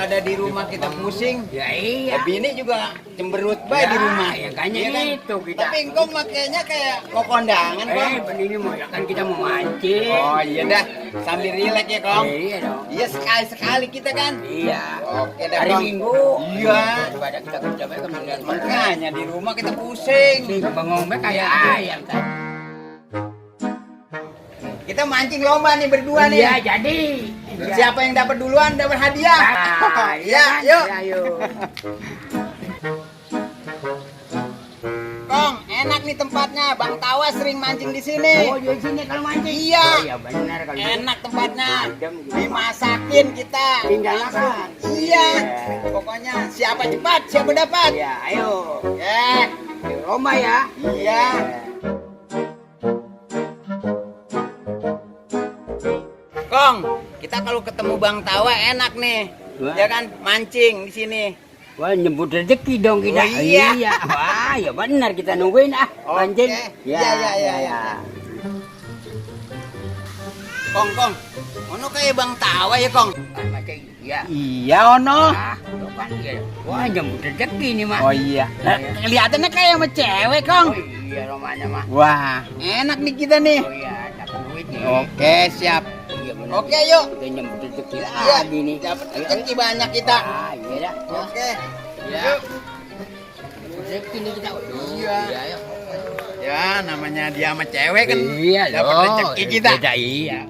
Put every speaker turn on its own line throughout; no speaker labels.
daripada di rumah kita pusing.
Ya iya.
Bini juga cemberut bae di rumah.
Ya kayaknya
Iya kan?
itu kita.
Tapi engkau makainya kayak kok kondangan, Kong.
Ini mau kan kita mau mancing.
Oh iya dah, sambil rileks ya, Kong.
Iya dong.
Iya, sekali-sekali kita kan.
Iya.
Oke dah,
Hari
Kong.
Minggu.
Iya.
Daripada kita kerja baik kemudian
Makanya di rumah kita pusing.
bengong kayak ayam kan.
Kita mancing lomba nih berdua nih.
Iya jadi.
Siapa yang dapat duluan dapat hadiah.
Iya,
yuk.
Ayo.
Kong, enak nih tempatnya. Bang Tawa sering mancing di sini.
Oh, di sini kalau mancing.
Iya.
Oh, iya benar kalau
Enak tempatnya.
Adem gitu.
Dimasakin kita.
Tinggal makan.
Iya. Pokoknya siapa cepat, siapa dapat.
Iya, ayo.
Ya.
Lomba ya.
Iya. Kong, kita kalau ketemu Bang Tawa enak nih.
Wah.
Ya kan, mancing di sini.
Wah, nyebut rezeki dong kita.
Oh, iya.
Wah, ya benar kita nungguin mancing.
Iya. Kong, ono kayak Bang Tawa ya, Kong?
Mancing. Iya.
Iya, ono.
Tuh kan ya. Wah, nyebut rezeki nih, Mas.
Oh iya. Kelihatannya kayak sama cewek, Kong.
Oh iya, romanya mah.
Wah, enak nih kita nih.
Oh iya, dapat duit nih.
Oke, siap.
Iya benar.
Oke, yuk.
Kita nyebut rezeki
Iya,
lagi nih.
dapat
Ayo,
rezeki banyak kita.
Ah, iya dah.
Oke.
Ya.
Yuk.
Rezeki nih kita.
Iya.
Iya.
Ya, namanya dia sama cewek kan.
Iya,
dapat
loh.
rezeki kita.
Beda, iya.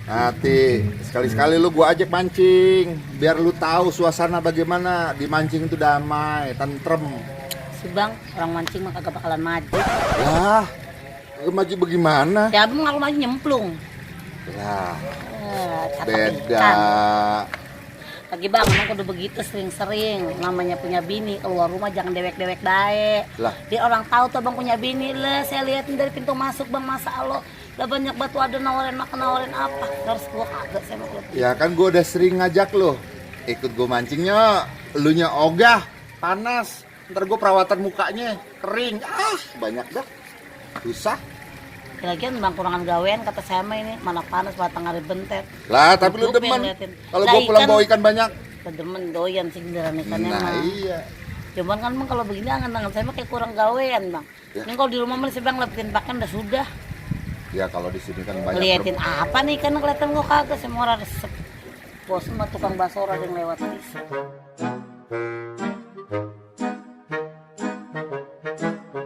Nanti sekali-sekali lu gua ajak mancing biar lu tahu suasana bagaimana di mancing itu damai, tentrem.
Si Bang, orang mancing mah kagak bakalan maju.
Lah, maju bagaimana?
Ya abang kalau maju nyemplung.
Lah,
Cakep
beda.
ikan. Lagi Bang, emang kudu begitu sering-sering. Namanya punya bini, keluar rumah jangan dewek-dewek dae.
Lah.
Dia orang tahu tuh Bang punya bini. Lah, saya liatin dari pintu masuk Bang, masa Allah. Lah banyak batu ada nawarin makan, nawarin apa. Harus gua kagak saya mau kelihatan.
Ya kan gua udah sering ngajak lu. Ikut gua mancingnya, elunya ogah, panas. Ntar gua perawatan mukanya kering. Banyak dah. Susah.
Lagian Bang kurangan gawean kata saya mah ini, mana panas batang hari bentet.
Lah, tapi lu
Tutupin,
demen.
liatin.
Kalau
Lah,
gua pulang
ikan-
bawa ikan banyak.
Demen doyan sih beneran ikannya
Nah,
mah.
iya.
Cuman kan Bang kalau begini angan-angan saya mah kayak kurang gawean Bang.
Ya.
Ini kalau di rumah mah si Bang lepetin pakan udah sudah.
Ya kalau di sini kan banyak.
Ngeliatin apa nih kan kelihatan gua kagak semua orang resep. Bos mah tukang bakso orang yang lewat bisa.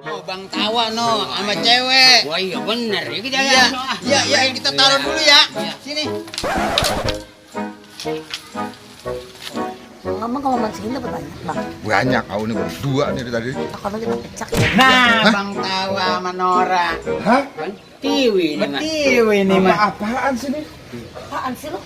Oh, Bang Tawa no sama cewek.
Wah, iya benar. Ya kita
Iya,
lihat.
iya, kita taruh dulu ya. Sini.
Ngomong kalau mancingin dapat banyak Bang.
Banyak, aku ini berdua nih dari tadi.
Kalau kita pecak.
Nah, Bang Tawa sama Nora.
Hah?
Tiwi nih, Mas.
Betiwi nih, Mas.
Apaan sih nih?
Apaan sih lu?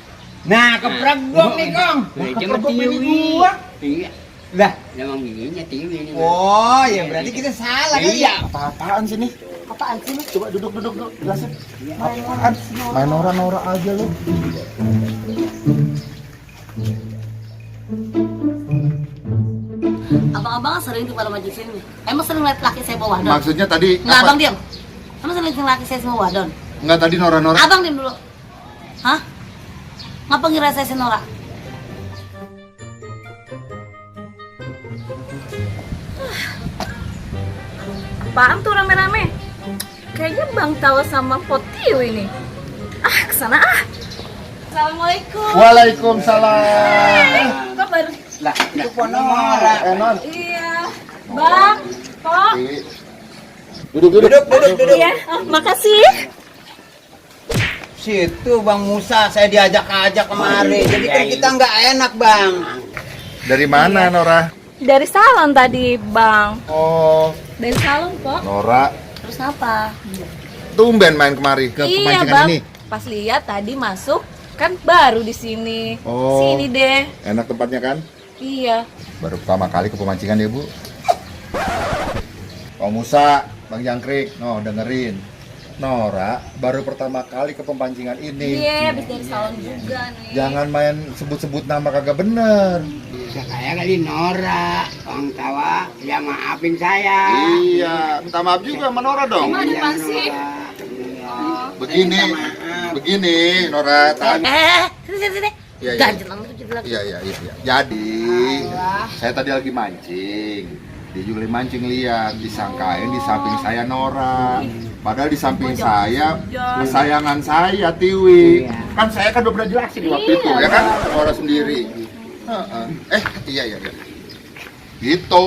Nah, kepragong nih, Kong.
Cuma
Kepergok bini
tiwi.
gua.
Iya.
Lah,
Memang bininya tiwi nih. Mas.
oh, ya berarti kita salah kali ya.
Apa-apaan sih nih?
Apaan sih lu?
Coba duduk jelasin. Apaan? Main Nora aja lu.
Abang-abang sering tuh pada maju sini. Emang sering lihat laki saya bawa wadon?
Maksudnya tadi
Nggak
apa?
abang diam. Emang sering lihat laki saya semua wadon?
Enggak tadi Nora.
Abang diam dulu. Hah? Ngapa ngira saya si Nora?
Apaan tuh rame-rame? Kayaknya Bang Tawa sama Potiu ini. Kesana ah. Assalamualaikum.
Waalaikumsalam.
Kok baru?
Lah, itu po Nora.
Non.
Iya. Bang, kok?
Duduk.
Iya, makasih.
Situ Bang Musa, saya diajak-ajak kemari. Jadi kan kita nggak enak, Bang.
Dari mana Nora?
Dari salon tadi, Bang.
Oh,
Dari salon kok.
Nora.
Terus apa?
Tumben main kemari ke
Iya,
pemancingan
Bang.
ini.
Pas lihat tadi masuk kan baru di sini.
Oh.
Sini deh.
Enak tempatnya kan?
Iya.
Baru pertama kali ke pemancingan ya, Bu. Om Musa, Bang Jangkrik, no dengerin. Nora, baru pertama kali ke pempancingan ini.
Iya, habis dari salon juga nih.
Jangan main sebut-sebut nama kagak bener.
Bisa kayak kali Nora, Bang Tawa, ya maafin saya.
Iya, minta maaf juga sama Nora dong.
Emang ada apa sih?
Begini, Nora.
Sini.
Iya, iya.
Ganjel amat tuh jadi lagi.
Iya. Jadi, saya tadi lagi mancing. Dia juga lagi mancing lihat, disangkain di samping saya Nora. Padahal di samping saya kesayangan saya Tiwi. Kan saya kan udah pernah jelasin waktu itu ya kan, Nora sendiri. Iya. Gitu.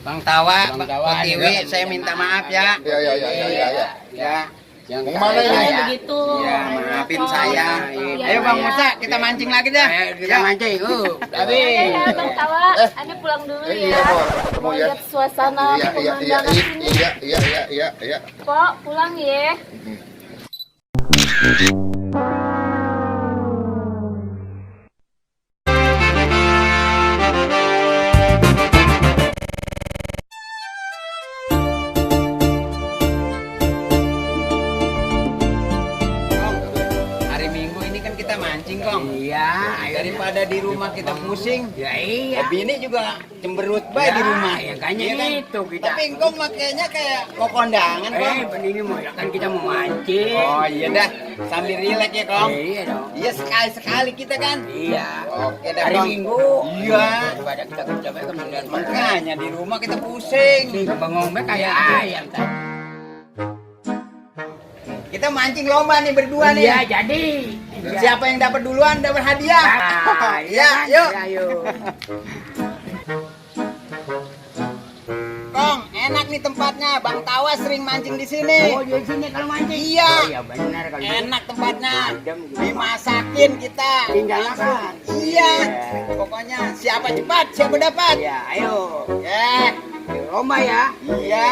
Bang Tawa, Pak Tiwi, saya minta maaf ya.
Iya.
Ya.
Yang
Mau mana ini?
Jangan begitu.
Ya, maafin saya.
Iya,
Ayo Bang
iya.
Musa, kita mancing lagi dah.
kita mancing.
Tapi
Ya, Bang Tawa, Anda pulang dulu
Iya,
ya.
Pok. Ketemu
Mau
ya.
lihat suasana pemandangan sini.
Iya.
Pok, pulang ya.
hari Minggu ini kan kita mancing, Kong.
Iya,
Daripada di rumah kita pusing.
ya iya.
Bini juga cemberut bae
Ya,
di rumah.
ya kayaknya
Iya kan?
itu kita.
Tapi Kong makanya kayak kokondangan, Kong.
Ini mau kan kita mau mancing.
Oh iya dah, sambil rileks ya, Kong.
Iya dong.
Iya, sekali-sekali kita kan.
Iya.
Oke dah,
Hari
Kong.
Minggu.
Iya.
Daripada kita kerja baik kemudian
Makanya di rumah kita pusing.
bengong kayak ayam tadi.
Kita mancing lomba nih berdua nih.
Iya, jadi.
Siapa yang dapat duluan dapat hadiah.
Ah,
Ya,
kan?
yuk.
Ya, yuk.
Kong, enak nih tempatnya. Bang Tawa sering mancing di sini.
Oh, di sini kalau mancing.
Iya.
Oh, iya benar kalau
Enak tempatnya.
Adem gitu.
Dimasakin kita.
Tinggal makan.
Iya. Pokoknya siapa cepat, siapa dapat.
Iya, ayo.
Ya.
Lomba ya.
Iya.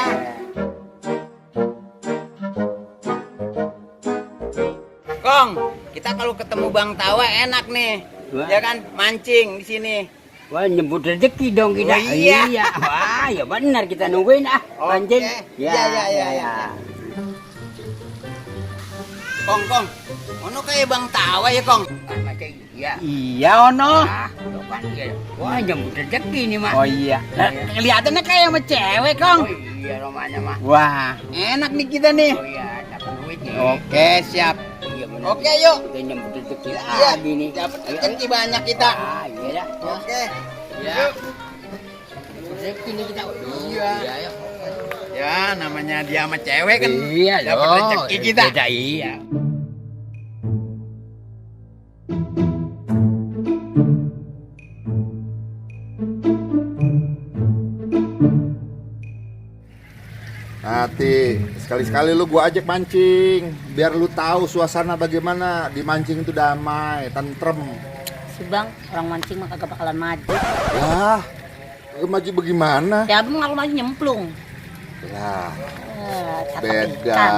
Kong, kita kalau ketemu Bang Tawa enak nih.
Wah.
Ya kan, mancing di sini.
Wah, nyebut rezeki dong kita.
Oh, iya.
Wah, ya benar kita nungguin mancing.
Oke. Iya. Kong, ono kayak Bang Tawa ya, Kong?
Mancing. Iya.
Iya, ono.
Tuh kan, iya. Wah, nyebut rezeki nih, Mak.
Oh iya. Kelihatannya kayak sama cewek, Kong.
Oh, iya, romanya, Mak.
Wah, enak nih kita nih.
Oh iya, dapat duit nih.
Oke, siap.
Iya, benar.
Oke, yuk.
Kita nyebut rezeki
Iya,
lagi nih.
dapat
Ayo,
rezeki banyak kita.
Ah, iya dah.
Oke.
Ya.
Yuk.
Nyebut rezeki nih kita.
Iya.
Iya.
Ya, namanya dia sama cewek kan.
Iya,
dapat
dong.
rezeki kita.
Beda, iya.
Nanti sekali-sekali lu gua ajak mancing, biar lu tahu suasana bagaimana di mancing itu damai, tentrem.
Si Bang, orang mancing mah kagak bakalan maju.
Lah, lu maju bagaimana?
Ya abang kalau maju nyemplung.
Lah,
Catak
beda.
ikan.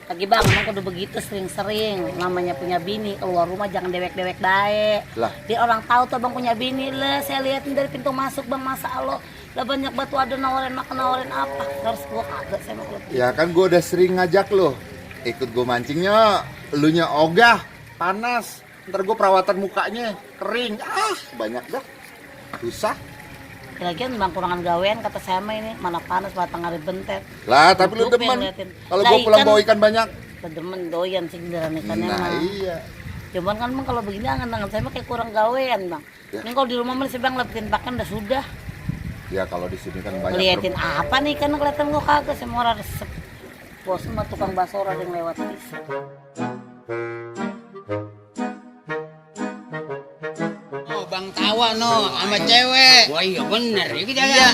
Lagi Bang, emang kudu begitu sering-sering. Namanya punya bini, keluar rumah jangan dewek-dewek baik.
Lah.
Biar orang tahu tuh Bang punya bini lah. Saya liatin dari pintu masuk Bang, masa Allah. Lah banyak batu ada nawarin makan, nawarin apa. Harus gua kagak saya mau kalau
Ya kan gua udah sering ngajak lu. Ikut gua mancingnya, elunya ogah, panas. Ntar gua perawatan mukanya kering. Banyak dah. Susah.
lagian Bang kurangan gawean kata saya mah ini. Mana panas batang hari bentet.
Lah, tapi lu
Tutupin,
demen.
liatin.
Kalau
Lah,
gua pulang
ikan-
bawa ikan banyak.
Demen doyan sih beneran ikannya
Nah,
mah.
iya.
Cuman kan Bang kalau begini angan-angan saya mah kayak kurang gawean Bang.
Ya.
Ini kalau di rumah mah sih Bang lepetin pakan udah sudah.
Ya kalau di sini kan banyak.
Ngeliatin apa nih kan kelihatan gua kagak semua orang resep. Bos mah tukang bakso orang yang lewat bisa.
Oh, Bang Tawa no sama cewek.
Wah, iya benar. Ya kita
Iya,
lihat.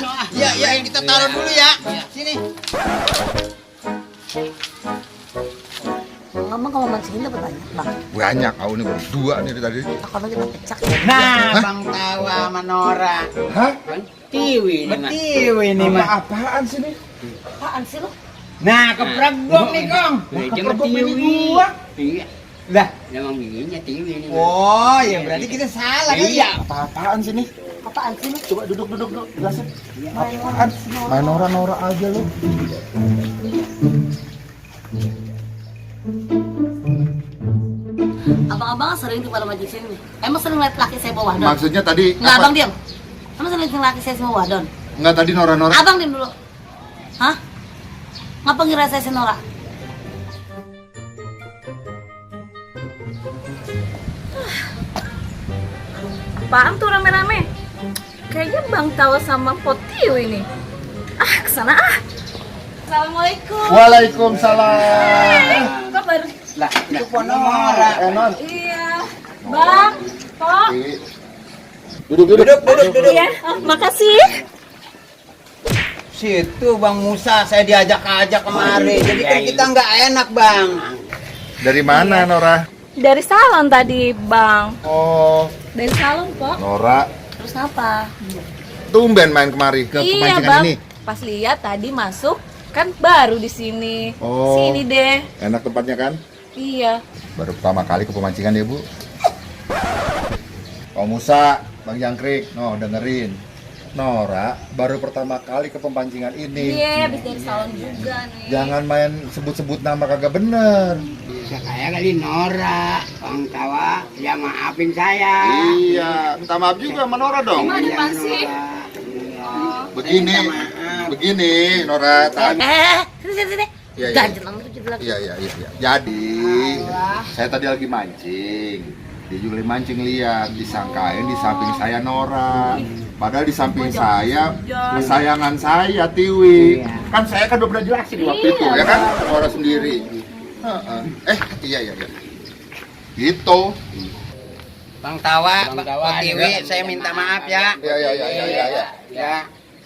iya, kita taruh dulu ya. Sini.
Ngomong kalau mancingin dapat banyak Bang.
Banyak, aku nih baru dua nih dari tadi.
Akan lagi pecah.
Nah, Bang Tawa sama Nora.
Hah?
Tiwi nih, Mak.
Betiwi nih, Mak.
Apaan sih nih?
Apaan sih lo?
Nah, kepragong nih, Kong.
Cuma
Kepergok ini
tiwi.
gua.
Iya.
Lah,
Memang bininya tiwi nih. Mak.
oh, ya berarti kita salah kan
Iya.
ya?
Apa-apaan sih nih?
Apaan sih lo?
Coba duduk. Jelasin. Apaan? Main Nora aja lu.
Abang-abang sering tuh pada maju sini. Emang sering lihat laki saya bawa wadon?
Maksudnya tadi
Nggak,
apa?
abang diam. Emang sering lihat laki saya semua wadon?
Enggak, tadi Nora.
Abang diam dulu. Hah? Ngapa ngira saya si Nora?
Apaan tuh rame-rame? Kayaknya Bang Tawa sama Potiu ini. Ah, kesana ah. Assalamualaikum.
Waalaikumsalam.
Kok baru?
Lah, itu pun Nora.
Non.
Iya. Bang, kok?
Duduk.
Iya, oh, makasih.
Situ Bang Musa saya diajak-ajak kemari. Jadi kan kita nggak enak Bang.
Dari mana Nora?
Dari salon tadi, Bang.
Oh,
Dari salon kok.
Nora.
Terus apa?
Tumben main kemari ke
Iya,
pemancingan
Bang.
ini.
Pas lihat tadi masuk kan baru di sini.
Oh.
Sini deh.
Enak tempatnya kan?
Iya.
Baru pertama kali ke pemancingan ya, Bu. Pak Musa, Bang Jangkrik, dengerin. Nora baru pertama kali ke pemancingan ini.
Iya, habis dari salon juga nih.
Jangan main sebut-sebut nama kagak bener.
Bisa kayak kali Nora, Bang Tawa, ya maafin saya.
Iya, minta maaf juga sama Nora dong.
Gimana,
Iya,
Pak, sih?
Nora.
Begini,
Minta maaf.
begini Nora.
Sini.
Iya.
Ganjen amat tuh jadi laki.
Iya. Jadi, saya tadi lagi mancing. Dia juga lagi mancing lihat, disangkain di samping saya Nora. Padahal di samping saya, kesayangan saya Tiwi. Kan saya kan udah pernah jelasin waktu itu, ya kan? Nora sendiri. Iya. Gitu.
Bang Tawa,
Bang Tawa,
Pak Tiwi, saya minta maaf ya.
Iya.
Ya,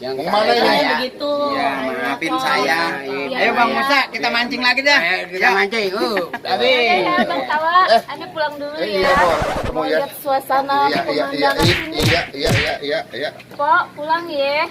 yang
Mau kemana ini?
saya.
Begitu.
Ya, maafin saya.
Iya.
Ayo Bang Musa, kita mancing lagi dah.
Ayo kita mancing. Tapi
Ya, Bang Tawa, Anda pulang dulu
Iya,
ya.
Pok.
Mau
Mau ya.
lihat suasana pemandangan sini.
Iya.
Pok, pulang ya.